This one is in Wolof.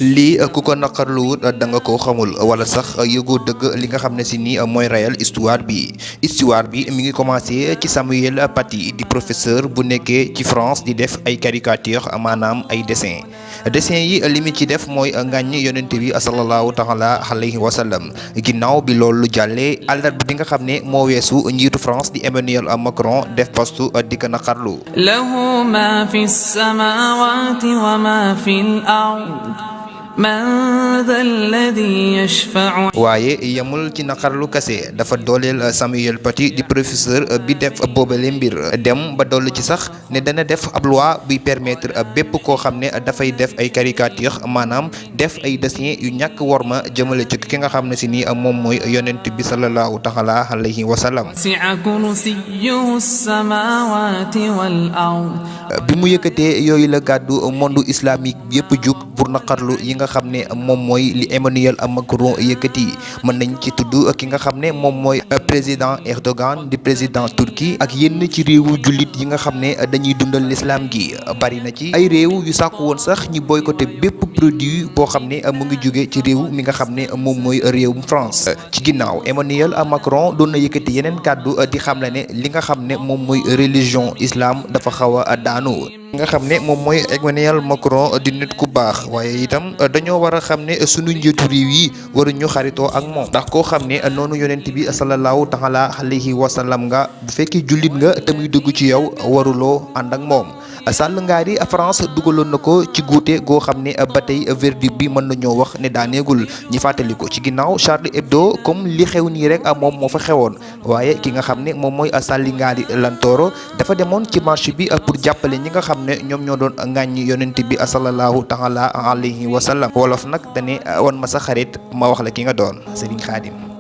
lii ku ko naqarluwut da nga ko xamul wala sax yëgoo dëgg li nga xam ne si ni mooy réel histoire bi mi ngi commencé ci Samuel Paty di professeur bu nekkee ci France di def ay caricature maanaam ay dessin yi li mu ci def mooy ngàññ yonente bi sallallahu taala alayhi wa sallam ginnaaw bi loolu jàllee àllarba bi nga xam ne moo weesu njiitu France di Emmanuel Macron def postu di ko naqarlu lahu ma fi samawati wa ma fi al-ard man dha alladhi yashfa'u. waaye yemul ci naqarlu kase dafa dooleel Samuel Paty di professeur bi def boobale mbir dem ba dolli ci sax ne dana def ab loi buy permettre bépp koo xam ne dafay def ay caricature maanaam def ay dessin yu ñàkk worma jëmale ci ki nga xam ne si ni moom mooy yonent bi sallallahu taala alayhi wa sallam. wasi'a kursiyyuhu as-samawati wal ard. bi mu yëkkatee yooyu la gàddu monde islamique bi yëpp jug pour naqarlu yi nga xam ne moom mooy li Emmanuel Macron yëkkati mën nañ ci tudd ki nga xam ne moom mooy président Erdogan di président Turquie ak yenn ci réewu jullit yi nga xam ne dañuy dundal l'islam gi bari na ci ay réew yu sàkku woon sax ñi boycotté bépp produit boo xam ne mu ngi jóge ci réew mi nga xam ne moom mooy réewum France ci ginnaaw Emmanuel Macron doon na yëkkati yeneen kàddu di xamle ne li nga xam ne moom mooy religion islam dafa xaw a daanu nga xam ne moom mooy Emmanuel Macron di nit ku baax waaye itam dañoo war a xam ne sunu njiitu réew yi waruñu xaritoo ak moom ndax koo xam ne noonu yonent bi sallallahu taala alayhi wa sallam nga bu fekkee jullit nga te muy dugg ci yow waruloo ànd ak moom Sall ngaari France dugaloon na ko ci guute goo xam ne ba tey verdict bi mën nañoo wax ne daaneegul ñi fàttali ko ci ginnaaw Charlie Hebdo comme li xew nii rek moom moo fa xewoon waaye ki nga xam ne moom mooy Sall ngaari Lantoro dafa demoon ci marché bi pour jàppale ñi nga xam ne ñoom ñoo doon ŋàññi yonent bi sallallahu taala alayhi wa sallam wolof nag dane wan ma sa xarit ma wax la ki nga doon Serigne Khadim